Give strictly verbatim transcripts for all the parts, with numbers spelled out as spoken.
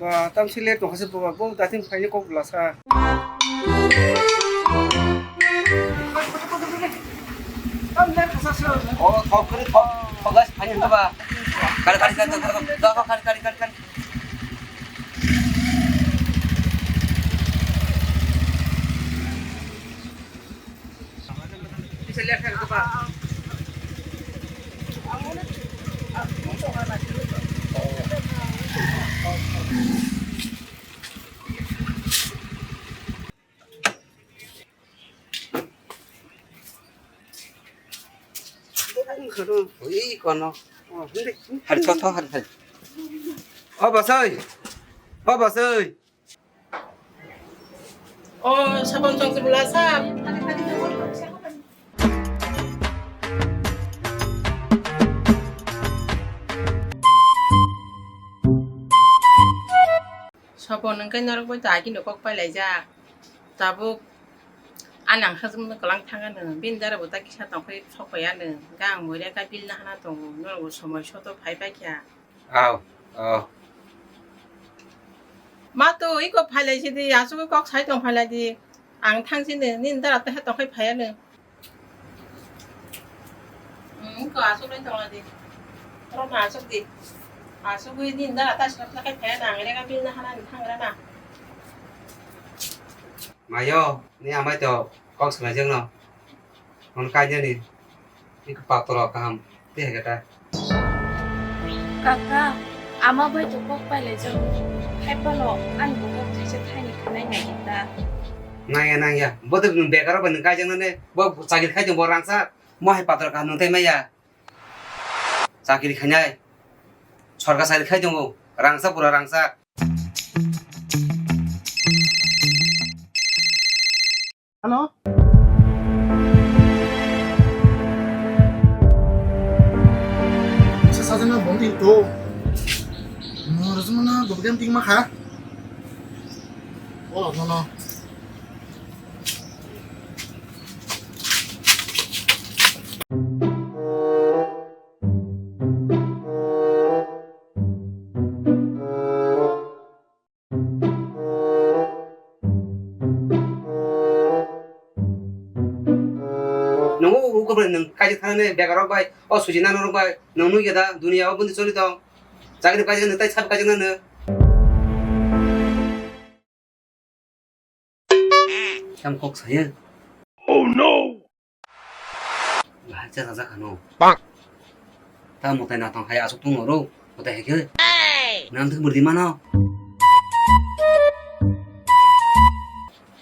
Ba, tam si le tongkha se baba, bo dating phaini kok bwla sa. Tam le khasa se. O, thok kari, thok, thok gas phaini baba. Kari, kari, kari, kari, kari, kari, kari, kari. Ui, kono. Hari, tho, tho, hari, hari. O bosoi. O bosoi. O, sabon tong tibula sab. Sabon wngkhe norok bai to agini kok pai laijak. Tabuk ani ang hajmano kwlang thangano. Bini dara bo ta kisa tongkhai sok pai ano. Gang moira ka bil na hana tongo. Norok bo somoi soto phai pai kha. Aw, aw. Ma to, iko phailai sidi, asugwi kok sai tong phailai di. Ang thangsini, nini dara teha tongkhai phaiya no. Hmm, iko asugwi tong di. Roma asuk di. Asugwi nini dara ta sina kai phaiya no, ang rega bil na hana ni thangra na. Mayo, ni amai to kok sanai jeng no. Hwn kainani, iko patro kaham, tei hai khe ta. Kaka, ama bai to kok pai lai jago, hai phano ani bo kok thaisa thaini khe nai nai ta. Nangya, nangya, bo to nwng bekar bai nwng kaijaknani, bo chakri khai tongo, bo rangchak, mo hai patro kaham nwng tai maya. Chakri khainai, sorkar chakri khai tongo, rangchak pura rangchak. Hello? Bisa saja na bonting to. No, rasanya na, bukti yang tingma kha. Oh, no, no. Nungo uko bai nwng kaisa thani begarok bai, o suji nang norok bai, nwng nukya da duniya o bundi choli tong. Chakri kaisa nwng tai sab kaisa nwng. Tam kok saya. Oh no! Bahai cha cha khano. Bang. Ta mutai na tong hai asuk tung oro. Mutai hai khe. Nam thik murdi mano.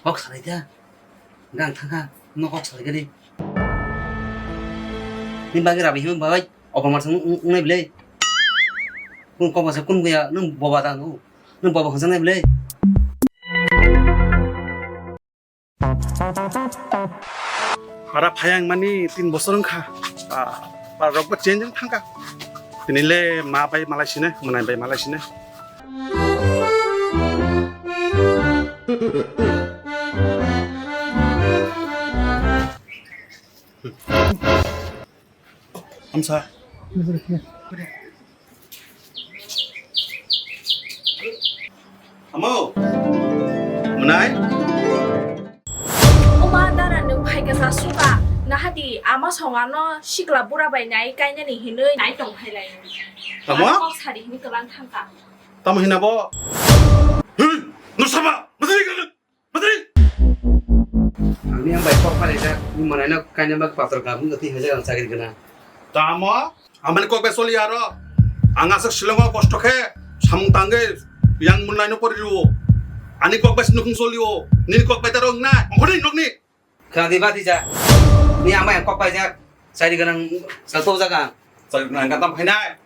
Kok salai ta. Gang thangka. No kok salai gani. Ni bagi rabi him babai. Obo mar sung ung nai bile. Kun kok basa kun guya nung boba ta nung. Nung boba hojang nai bile. Hara phayang mani tin bosor wngkha. Ah, ba rok bo change wng thangkha. Tini le ma bai malai sine, mwnai bai malai sine. Amsa. Amo. Mwnai. Oma dara nwng phai kasa suka. Nahadi ama songano sikla bura bai nai kainani hinwi nai tong phai lai. Tamo? Kok sari hinwi kwlang thangka. Tamo hina bo. Hey, no sama. Mati ka. Patri! Ang ni ang bai kok palaijak, ni manaino kainwi bak patro ka, bung twi hajak ang chakri gana. Tamo? Amani kok bai soli aro. Ang aswk Shillongo kosto khe, samung tangwi yang munnaino pori rwo. Ani kok bai nukhung soli o, nini kok bai taro wngna, ongkhorni nokni. Khadi bati ja. Ni amai ang kok paijak, chakri gana, salto jaga. Chakri gana ang tam phainai.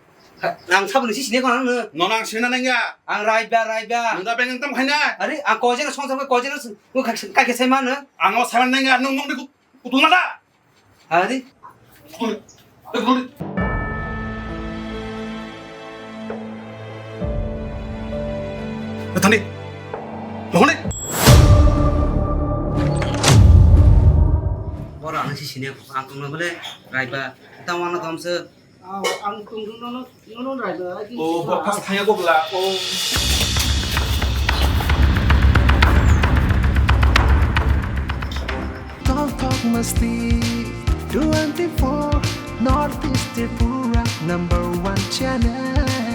Ang saboni si sini kono nang. Nono ang sini nang ya. Ang raiba, raiba. Nang da beng tam hai na. Ari, ang kojeno song song kojeno kai ke sai mano. Ang o sai nang ya, nung nung di kutul mata. Ari. Kutul. Eh, kutul. Eh, Thani. Mohon ni. Bora ang si sini, ang tungna bole raiba. Tawang na tomse. Aw, ang tongthok nono, nono raiba, ai, di Oh, sima. Bo pas thaya ko bla. Oh. Masti twenty-four, North East Tripura number one channel.